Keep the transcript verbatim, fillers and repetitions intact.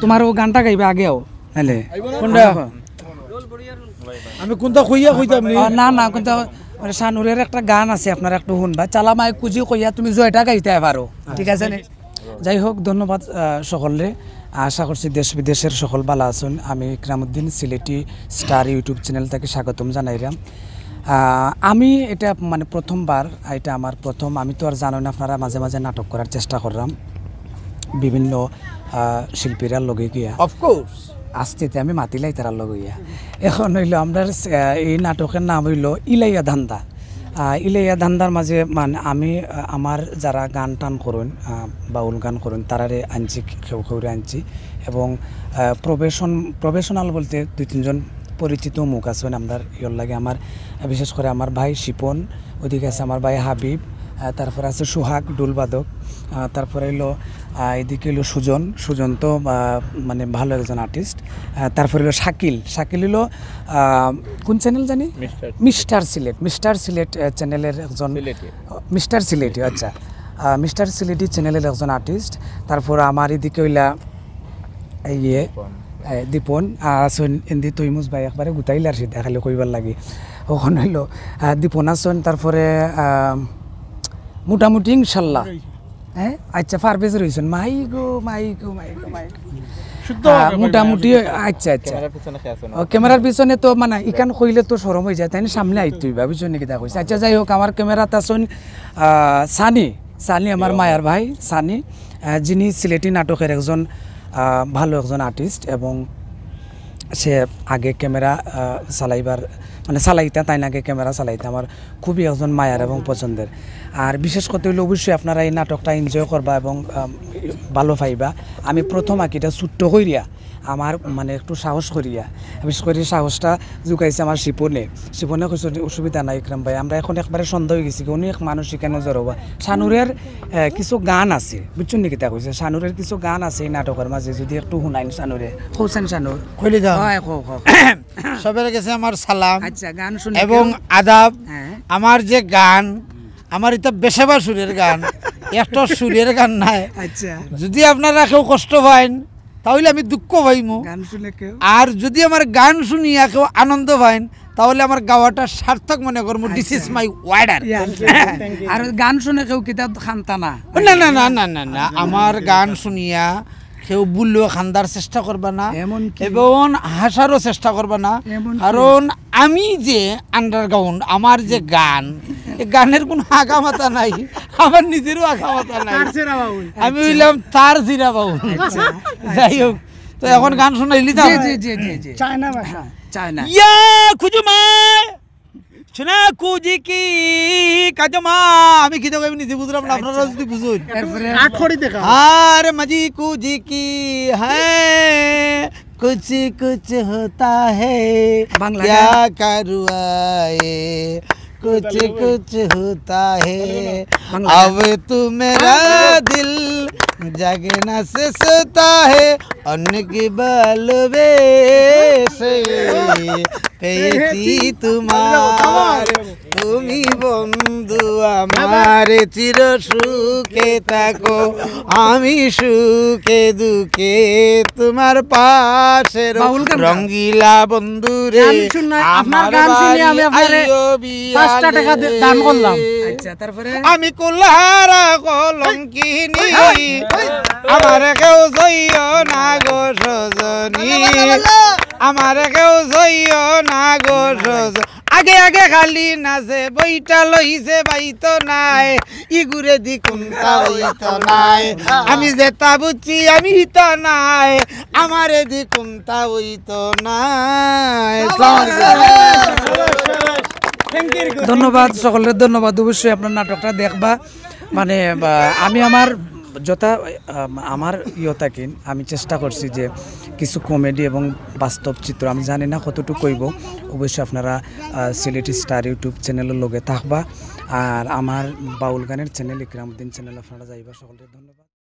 তোমার ও গানটা গাইবা আগেও, নাইলে? কোনটা? আমি কোনটা কইয়া কইতাম নি? ও, না, না, কোনটা, মানে, শানুরের একটা গান আছে, আপনারা একটু শুনবা। চালা মাই কুজি কইয়া তুমি জয়টা গাইতে পারো, ঠিক আছে নি? যাই হোক, ধন্যবাদ, আহ, সকলরে। আশা করছি দেশ বিদেশের সকল ভালা আছইন। আমি ইকরামউদ্দিন সিলেটি স্টার YouTube চ্যানেল থাকি স্বাগতম জানাইরাম। আহ, আমি এটা, মানে, প্রথমবার, এটা আমার প্রথম। আমি তো আর জানো না, আপনারা মাঝে মাঝে নাটক করার চেষ্টা করলাম বিভিন্ন, আহ, শিল্পীরার লগে গিয়া। Of course। আস্তে আস্তে আমি মাতিলাই তারার লগে গিয়া। এখন হইলো আমরার, আহ, এই নাটকের নাম হইলো ইলাইয়া ধান্দা। আহ, ইলাইয়া ধান্দার মাঝে, মানে, আমি, আহ, আমার যারা গান টান করইন, আহ, বাউল গান করইন, তারারে আনছি, কেউ কেউরে আনছি। এবং, আহ, প্রফেশন-, প্রফেশনাল বলতে দুই তিনজন পরিচিত মুখ আছইন আমরার ইয়র লাগে। আমার, আহ, বিশেষ করে আমার ভাই শিপন, ওদিকে আছে আমার ভাই হাবিব, আহ, তারপরে আছে সোহাগ, ঢুল বাদক, আহ, তারপরে হইলো, আহ, এদিকে হইলো সুজন। সুজন তো, আহ, মানে, ভালো একজন আর্টিস্ট। আহ, তারপরে হইলো শাকিল। শাকিল হইলো, আহ, কোন চ্যানেল জানি? মিস্টার সিলেট। মিস্টার সিলেট, আহ, চ্যানেলের একজন। সিলেটি। মিস্টার সিলেটি, আচ্ছা। আহ, মিস্টার সিলেটি চ্যানেলের একজন আর্টিস্ট। তারপর আমার এদিকে হইলা এই ইয়ে, দীপন। এ, দীপন, আহ, আছইন এন্দি তৈমুজ ভাই, একবারে গুতাইলার সিধা খালি কইবার লাগি। অখন হইলো, আহ, দীপন আছইন, তারপরে, আহ, মোটামুটি ইনশাল্লাহ। হ্যাঁ? আচ্ছা, পারভেজ রইছইন। মাই গো, মাই গো, মাই গো, মাই গো। শুদ্ধ আহ, হবে, মোটামুটি, কইবেন। আচ্ছা, আচ্ছা। ক্যামেরার পিছনে কে আছে না? ও, ক্যামেরার পিছনে তো, মানে, ইখান কইলে তো শরম অইযায়, তাইন সামনে আইতে অইবা, বুঝছইন নি কিতা কইছি? আচ্ছা, যাই হোক, আমার ক্যামেরাত আছইন, আহ, সানি, সানি আমার মায়ার ভাই, সানি, আহ, যিনি সিলেটি নাটকের একজন, আহ, ভালো একজন আর্টিস্ট এবং সে আগে ক্যামেরা, আহ, চালাইবার, মানে, চালাইতা, তাইন আগে ক্যামেরা চালাইতা। আমার খুবই একজন মায়ার এবং পছন্দের। আর বিশেষ কথা হইলো, অবশ্যই আপনারা এই নাটকটা এনজয় করবা এবং, আহ, ভালো পাইবা। আমি প্রথম আঁকিটা ছোট্ট করিয়া, আমার, মানে, একটু সাহস করিয়া, বিশেষ করে সাহসটা জুগাইছে আমার শিপনে। শিপনে কইছে, "অসুবিধা নাই ইকরাম ভাই, আমরা এখন একবারে সন্দেহ অইগেছি কি অনেক মানুষ ইখানো জড়ো অইবা।" শানুরের, আহ, কিছু গান আছে, বুঝছইন নি কিতা কইছি? শানুরের কিছু গান আছে এই নাটকের মাঝে, যদি একটু হুনাইন শানুরে। কওছেন শানুর? কইলে যাও। হয়, কও, কও। সবার কাছে আমার সালাম আচ্ছা, গান শুনি এবং কেউ? আদাব। হ্যাঁ। আমার যে গান, আমার ইটা বেশাবা সুরের গান, একটা সুরের গান নায়। আচ্ছা। যদি আপনারা কেউ কষ্ট পাইন, তাহলে আমি দুঃখ পাইমু। গান শুনে কেউ? আর যদি আমার গান শুনিয়া কেউ আনন্দ পাইন, তাহলে আমার গাওয়াটা সার্থক মনে করমু। This is আচ্ছা। My order। Yeah, thank you, thank you। আর গান শুনে কেউ কিতা কান্দতা না? না, না, না, না, না, না। আমার গান শুনিয়া কেউ ভুলেও কান্দার চেষ্টা করবা না, এমনকি এবং হাসারও চেষ্টা করবা না, এমনকি কারণ আমি যে আন্ডারগ্রাউন্ড, আমার যে গান, এই গানের কোনো আগামাথা নাই, আমার নিজেরও আগামাথা নাই। তার সেরা বাউল। আমি আচ্ছা। অইলাম তার জিরা বাউল। আচ্ছা, যাই হোক, তো এখন গান শুনাইলি তো? জি, জি, জি, জি, জি। চায়না ভাষা। চায়না। ইয়া খুজুমা, সোনা কুজি কি কাজমা, আমি কিতা কইমু নিজে বুঝলাম না, আপনারা যদি বুঝইন। এরপরে আট করি দেখা। আর মাঝি কুজি কি হ্যায়, কুছ কুছ হোতা হ্যায়, বাংলা ক্যা গান। করুয়ায়ে, কুছ কুছ হোতা হ্যায়, বাংলা গান। अब तो मेरा दिल जगना से सोता है, অনেক ভালোবেসে পেয়েছি তোমার। তুমি বন্ধু আমার চির সুখে থাকো, আমি সুখে দুঃখে তোমার পাশে রই। বাউল গান। রঙ্গিলা বন্ধু রে, গান শুননা, আপনার আমার গান শুনে বাড়ি আমি আপনারে আইও বিয়ালে। পাঁচটা টাকা দে-, দান করলাম। আচ্ছা, তারপরে? আমি কুলহারা কলঙ্কিনী, আমার কেউ জইও না গো সজনী, আমার কেউ জইও না গো সজনী। আগে আগে খালি নাচে বইটা লইছে বাইতো নাই, ইগুরে দি কুন্তা অইতো নাই। আমি যেতা বুঝছি আমি হিতা নাই, আমারে দি কুন্তা অইতো নাই। আসসালামু আলাইকুম। ধন্যবাদ সকলরে, ধন্যবাদ। অবশ্যই আপনার নাটকটা দেখবা। মানে, বা, আমি আমার যথা, আম, আমার ইয়ে থাকি আমি চেষ্টা করছি যে কিছু কমেডি এবং বাস্তব চিত্র, আমি জানি না কতটুকু অইবো। অবশ্যই আপনারা, আহ, সিলেটি স্টার YouTube চ্যানেলের লগে থাকবা, আর আমার বাউল গানের চ্যানেল ইকরামউদ্দিন চ্যানেল আপনারা যাইবা। সকলকে ধন্যবাদ।